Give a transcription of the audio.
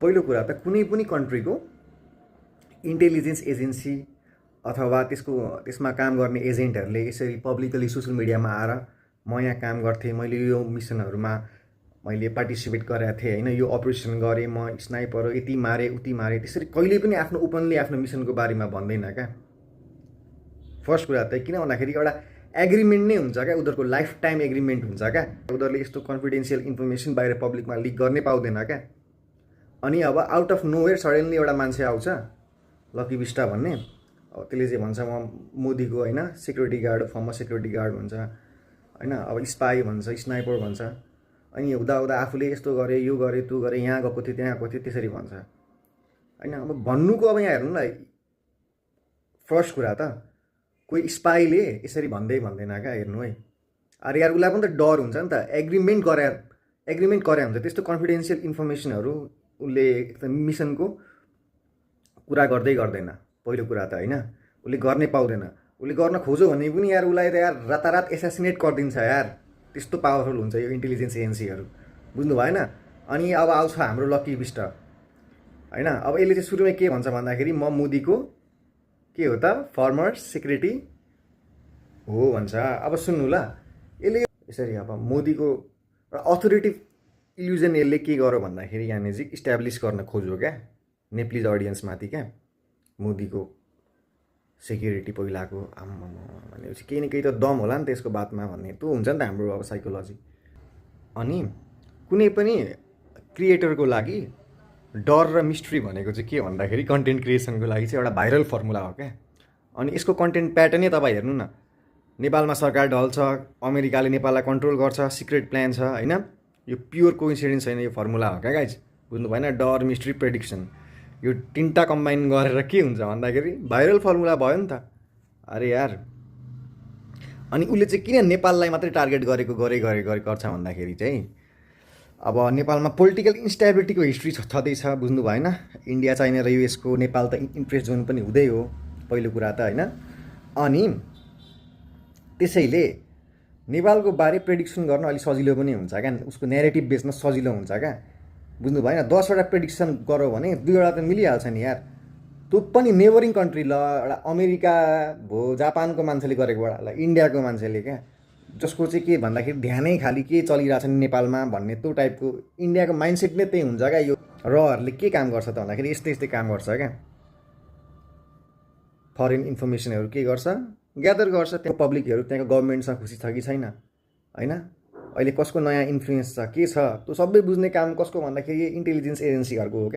पहिलो कुरा त कुनै पनि कन्ट्रीको इन्टेलिजेन्स एजेन्सी अथवा त्यसमा काम गर्ने एजेन्टहरूले यसरी पब्लिकली सोसियल मिडियामा आएर म यहाँ काम गर्थेँ, मैले यो मिसनहरूमा मैले पार्टिसिपेट गरेको थिएँ होइन, यो अपरेसन गरेँ, म स्नाइपर यति मारेँ उति मारेँ, त्यसरी कहिले पनि आफ्नो ओपनली आफ्नो मिसनको बारेमा भन्दैन क्या। फर्स्ट कुरा त किन भन्दाखेरि एउटा एग्रिमेन्ट नै हुन्छ क्या, उनीहरूको लाइफ टाइम एग्रिमेन्ट हुन्छ क्या। उनीहरूले यस्तो कन्फिडेन्सियल इन्फर्मेसन बाहिर पब्लिकमा लिक गर्नै पाउँदैन क्या। अनि अब आउट अफ नोवेयर सडनली एउटा मान्छे आउँछ लकी बिस्टा भन्ने, अब त्यसले चाहिँ भन्छ म मोदीको होइन security guard, former security guard भन्छ होइन, अब स्पाई भन्छ, स्नाइपर भन्छ। अनि हुँदा आफूले यस्तो गरेँ, यो गरेँ, त्यो गरेँ, यहाँ गएको थिएँ, त्यहाँ गएको थिएँ, त्यसरी भन्छ होइन। अब भन्नुको अब यहाँ हेर्नु न, फर्स्ट कुरा त कोही स्पाईले यसरी भन्दैन क्या, हेर्नु है। अरे यार उसलाई पनि त डर हुन्छ नि त, एग्रिमेन्ट गरे हुन्छ, त्यस्तो कन्फिडेन्सियल इन्फर्मेसनहरू उसले मिसनको कुरा गर्दैन। पहिलो कुरा त होइन, उसले गर्नै पाउँदैन। उसले गर्न खोज्यो भने पनि यार उसलाई त यार रातारात एसासिनेट गरिदिन्छ यार, त्यस्तो पावरफुल हुन्छ यो इन्टेलिजेन्स एजेन्सीहरू, बुझ्नु भएन। अनि अब आउँछ हाम्रो लकी बिस्ट होइन। अब यसले चाहिँ सुरुमै के भन्छ भन्दाखेरि म मोदीको के हो त फर्मर सेक्युरिटी हो भन्छ। अब सुन्नु ल, यसले यसरी अब मोदीको अथोरिटी इल्युजन यसले के गर्यो भन्दाखेरि यहाँनिर चाहिँ इस्ट्याब्लिस गर्न खोज्यो क्या नेप्लिज अडियन्समाथि क्या, मोदीको सेक्युरिटी पहिलाको आम्मा भनेपछि केही न केही त दम होला नि त्यसको बातमा भन्ने त्यो हुन्छ नि त हाम्रो अब साइकोलोजी। अनि कुनै पनि क्रिएटरको लागि डर र मिस्ट्री भनेको चाहिँ के भन्दाखेरि कन्टेन्ट क्रिएसनको लागि चाहिँ एउटा भाइरल फर्मुला हो क्या। अनि यसको कन्टेन्ट प्याटर्नै तपाईँ हेर्नु न, नेपालमा सरकार ढल्छ, अमेरिकाले नेपाललाई कन्ट्रोल गर्छ, सिक्रेट प्लान छ होइन, यो प्योर कोइन्सिडेन्स छैन, यो फर्मुला हो क्या गाइज, बुझ्नु भएन। डर, मिस्ट्री, प्रेडिक्सन, यो तिनवटा कम्बाइन गरेर के हुन्छ भन्दाखेरि भाइरल फर्मुला भयो नि त। अरे यार, अनि उसले चाहिँ किन नेपाललाई मात्रै टार्गेट गर्छ भन्दाखेरि चाहिँ अब नेपालमा पोलिटिकल इन्स्टेबिलिटीको हिस्ट्री छँदैछ, बुझ्नु भएन। इन्डिया, चाइना र युएसको नेपाल त इन्ट्रेस्ट जोन पनि हुँदै हो पहिलो कुरा त होइन। अनि त्यसैले नेपालको बारे प्रेडिक्सन गर्न अलिक सजिलो पनि हुन्छ क्या, उसको नेरेटिभ बेच्न सजिलो हुन्छ क्या, बुझ्नु भएन। 10वटा प्रेडिक्सन गऱ्यो भने 2वटा त मिलिहाल्छ नि यार, त्यो पनि नेबरिङ कन्ट्री ल, एउटा अमेरिका भो, जापानको मान्छेले गरेकोबाट ल, इन्डियाको मान्छेले क्या, जसको चाहिँ के भन्दाखेरि ध्यानै खालि के चलिरहेछ नि नेपालमा भन्ने त्यो टाइपको इन्डियाको माइन्डसेट नै त्यही हुन्छ क्या। यो रहरूले के काम गर्छ त भन्दाखेरि यस्तै काम गर्छ क्या। फरेन इन्फर्मेसनहरू के गर्छ, ग्यादर गर्छ, त्यहाँ पब्लिकहरू त्यहाँको गभर्मेन्टसँग खुसी छ कि छैन होइन, अहिले कसको नयाँ इन्फ्लुएन्स छ के छ, त्यो सबै बुझ्ने काम कसको भन्दाखेरि इन्टेलिजेन्स एजेन्सीहरूको हो क्या।